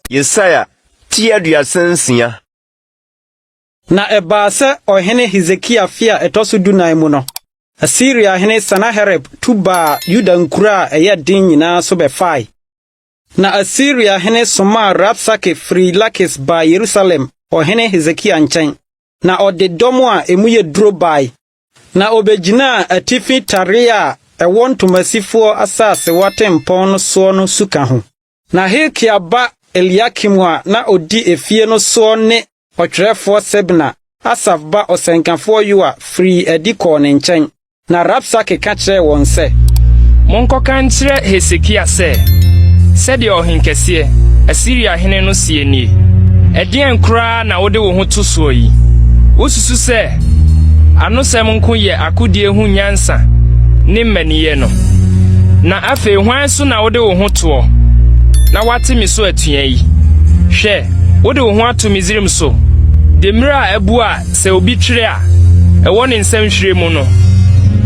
Yesaia ti 36. Na ɛbaa sɛ ɔhene Hesekia afe a ɛtɔ so dunan mu no, Asiriahene Sanaherib tu baa Yuda nkuro a ɛyɛ den nyinaa so bɛfae. Na Asiriahene somaa Rabsake firii Lakis baa Yerusalem ɔhene Hesekia nkyɛn, na ɔde dɔm a emu yɛ duro bae. Na obegyinaa atifi tare a ɛwɔ ntomasifoɔ asasewa tempɔn no soɔ no suka ho. Na Hilkia ba Eliakim a na odi efie no soɔ ne ɔtwerɛfoɔ Sebna, Asaf ba ɔsɛnkafoɔ Yoa firii adi kɔɔ ne nkyɛn. Na Rabsake ka kyerɛɛ wɔn sɛ, Monkɔka nkyerɛ Hesekia sɛ, 'Sɛdeɛ ɔhenkɛseɛ, Asiria hene no seɛ nie, Ɛdeɛn koraa na wode wo ho to soɔ yi? Wosusu sɛ anosɛm nko yɛ akodie ho nyansa ne mmaninyɛ no? Na afei hwan so na wode wo ho toɔ na woate me so atua yi? Hwɛ, wode wo ho ato Misraim so, demmire a abu a sɛ obi twere a, ɛwɔ ne nsam hwire mu no.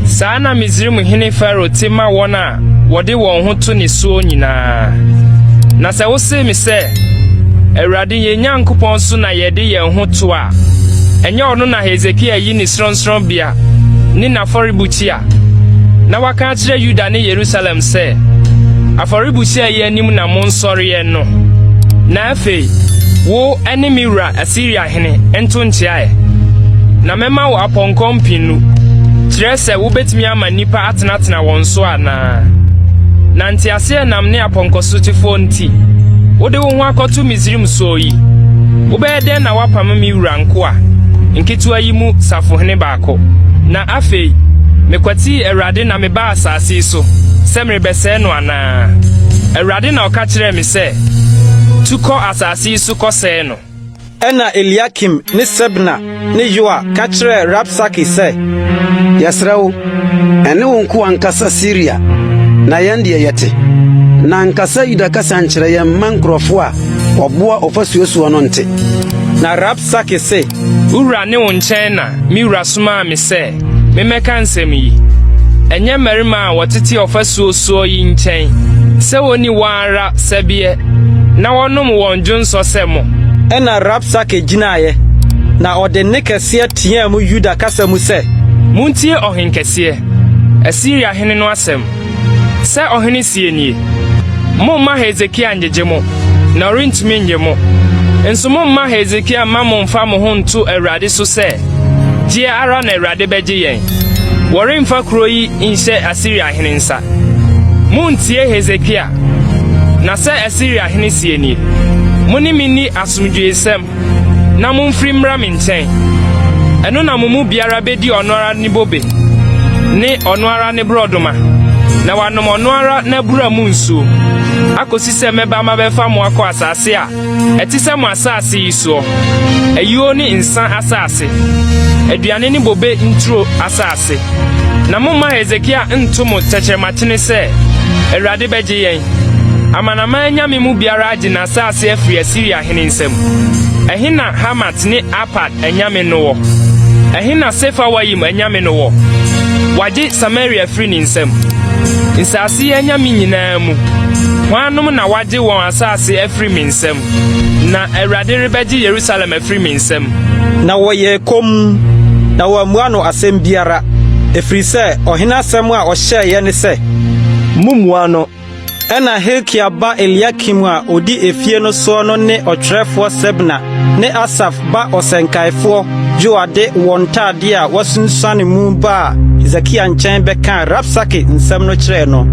Saa na Misraim hene Farao te ma wɔn a wɔde wɔn ho to ne soɔ nyinaa. Na sɛ wose me sɛ, Awurade yɛn Nyankopɔn so na yɛde yɛn ho to a, ɛnyɛ ɔno na Hesekia yi ne sorɔnsorɔnbea ne n'afɔrebukyia, na waka akyerɛ Yuda ne Yerusalem sɛ, Afɔrebukyia yi anim na monsɔreɛ no. Na afei, wo ne me wura Asiria hene nto nkyea ɛ, na mɛma wo apɔnkɔ mpennu, kyerɛ sɛ wobɛtumi ama nnipa atenatena wɔn so anaa? Na nteaseɛnam ne apɔnkɔsotefoɔ nti, wode wo ho akɔto Misraim soɔ yi, wobɛyɛ dɛn na woapam me wura nkoa nketewa yi mu safohene baako? Na afei, mekwatii Awurade na mebaa asase yi so sɛ merebɛsɛe no anaa? Awurade na ɔka kyerɛɛ me sɛ, Tu kɔ asase yi so kɔsɛe no. Ɛnna Eliakim ne Sebna ne Yoa ka kyerɛɛ Rabsake sɛ, Yɛsrɛ wo, ɛne wo nkoa nkasa Siria, na yɛn deɛ yɛte. Na nkasa Yuda kasa nkyerɛ yɛn mma nkurɔfo a wɔboa ɔfasuo soɔ no nte. Na Rabsake se, Wo wura ne wo nkyɛn na me wura somaa me sɛ memmɛka nsɛm yi. Ɛnyɛ mmarima a wɔtete ɔfasuo soɔ yi nkyɛn sɛ wɔnni wɔn ara sɛbeɛ na wɔnom wɔn dwonsɔ sɛ mo. Ɛnna Rabsake gyinaeɛ, na ɔde nne kɛseɛ teaa mu Yuda kasa mu sɛ. Muntie ɔhenkɛseɛ, Asiria hene no asɛm. Sɛ ɔhene seɛ nie, Mommma Hesekia nnyegye mo, na ɔrentumi nnye mo. Nso mommma Hesekia mma mommfa mo ho nnto Awurade so sɛ, Gyeɛ ara na Awurade bɛgye yɛn. Wɔremfa kuro yi nhyɛ Asiria hene nsa. Monntie Hesekia, na sɛ Asiria hene seɛ nie, Mo ne me nni asomdwoeɛsɛm, na momfiri mmra me nkyɛn. Ɛno na mo mu biara bɛdi ɔno ara ne bobe ne ɔno ara ne borɔdɔma, na wanom ɔno ara n'abura mu nsuo, akɔsi sɛ mɛba mabɛfa mo akɔ asase a ɛte sɛ mo asase yi soɔ, ayuo ne nsã asase, aduane ne bobe nturo asase. Na momma Hesekia nnto mo tɛkyerɛmakyene sɛ, 'Awurade bɛgye yɛn. Amanaman anyame mu biara agye n'asase afiri Asiria hene nsam. Ɛhe na Hamat ne Arpad anyame no wɔ? Ɛhe na Sefarwayim anyame no wɔ? Wɔagye Samaria afiri ne nsam. Nsase yi anyame nyinaa mu, hwannom na wɔagye wɔn asase afiri me nsam, na Awurade rebɛgye Yerusalem afiri me nsam? Na wɔyɛɛ komm, na wɔammua no asɛm biara, ɛfiri sɛ ɔhene asɛm a ɔhyɛeɛ ne sɛ, Mommmua no. Ɛnna Hilkia ba Eliakim a ɔdi efie no soɔ no ne ɔtwerɛfoɔ Sebna ne Asaf ba ɔsɛnkaefoɔ Yoa de wɔn ntadeɛ a wɔasunsuane mu baa Hesekia nkyɛn bɛkaa Rabsake nsɛm no kyerɛɛ no.